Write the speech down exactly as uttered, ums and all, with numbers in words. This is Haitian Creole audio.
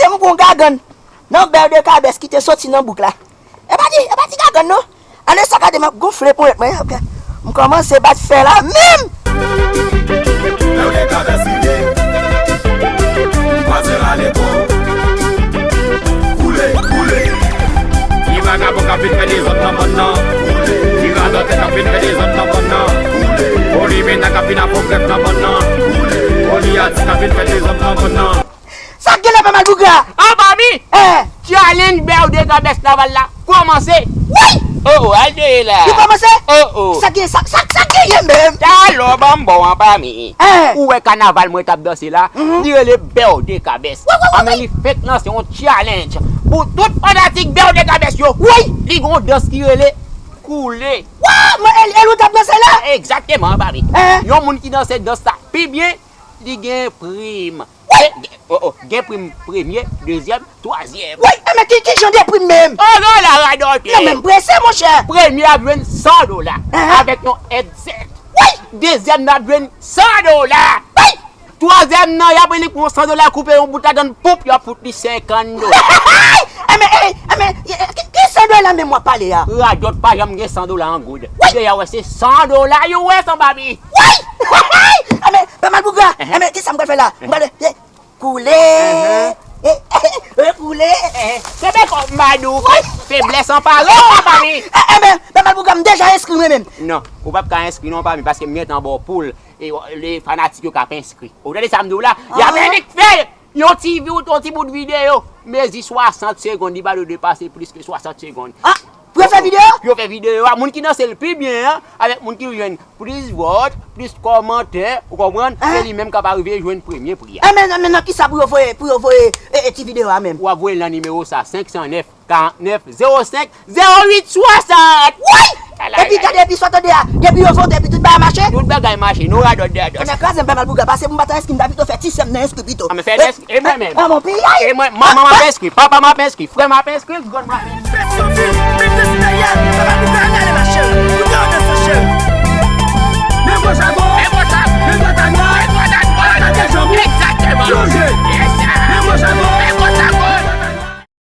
Mwen gon gagann nan bèl de kabès ki te soti nan bouk la. E pa ti, e pa ti gagann non. Ale sa gade m ap gonfle ponyèt mwen. M kòmanse bat fè la menm. Lè w gen kabès rive, m kwaze rale gwo. Koule, koule. Ti vagabon k ap vin fè dezòd nan bann nan. Ti radòtè k ap vin fè dezòd nan bann nan. Polimena k ap vin avògèt nan bann nan. Polyati k ap vin fè dezòd nan bann nan. Sa k gen la, Pè Malpougra? Anba mi! Eh! Challenge bèl de kabès Laval la kòmanse! Woy! Oh, oh, al deye la! Li kòmanse? Oh, oh! Sa k gen, sa, sa, sa k genyen menm? Talò ban m ba w anba mi! Eh! Ou wè kanaval mwen t ap danse la? Mhm. Li rele bèl de kabès. Woy, woy, woy, anben woy! Li fèk lanse yon challenge pou tout fanatik bèl de kabès yo! Woy! Li gen yon dans ki rele koule! Woy! Mwen, e, e ou t ap danse la? Egzakteman, anba mi! Eh! Yon moun ki danse dans la pi byen, li gen prim. Gen, gen, oh, oh, gen prim premye, dezyèm, twazyèm. Woy, e men ki, ki jan de prim menm? Oh, non, la radòtè. Non, men m prese, monchè. Premye ap jwenn san dola, eh, avèk yon headset. Woy! Dezyèm nan ap jwenn san dola. Woy! Twazyèm nan, y ap li pran san dola, koupe yon bout ladann, poup, y ap fout li senkant dola. E men, e, e men, e, e, ki, ki san dola menm w ap pale a? Radòt pa janm gen san dola an goud. Woy! Deja wè se san dola yo wè san babi. Woy! E men, Pè Malpougra, eh, men, kisa m pral fè la? M pral, eh, koule. Eh, eh, koule. Kenbe kò m ba di w, feblès an pare w, pa mi. Eh, eh, men, Pè Malpougra, m deja enskri mwen menm. Non, ou p ap ka enskri non, pa mi, paske m gentan ba w poul. E, le fanatik yo k ap enskri. Ou tande sa m di w la? Y ap envite fè yon ti vi-, yon ti bout videyo. Mezi swasant segonn, li pa dwe depase plis ke swasant segonn. Ah! Pou yo fè videyo? Pou yo fè videyo a, moun ki danse l pi byen an, avèk moun ki jwenn plis vòt, plis kòmantè, ou konprann? Hein? Se li menm k ap arive jwenn premye pri a. E men, men nan kisa pou yo voye, pou yo voye, e, e, ti videyo a menm? W ap voye l nan nimewo sa, senk san nèf, karant nèf, zewo senk, zewo uit, swasant. Woy! Epi gade, epi sa w tande a, depi yo vote, epi tout bagay mache? Tout bagay mache, nou radòt de radòt. Ann kraze m, Pè Malpougra, pase pou m pa ta enskri, m ta pito fè ti sè m nan enskri pito. Ann fè enskri, e mwen menm. E mwen, piyay! E mwen, manman m ap enskri, papa m ap enskri, frè m ap enskri, grann m ap enskri. Fè sofi, mete sipèryè, Pè Malpougra, ale,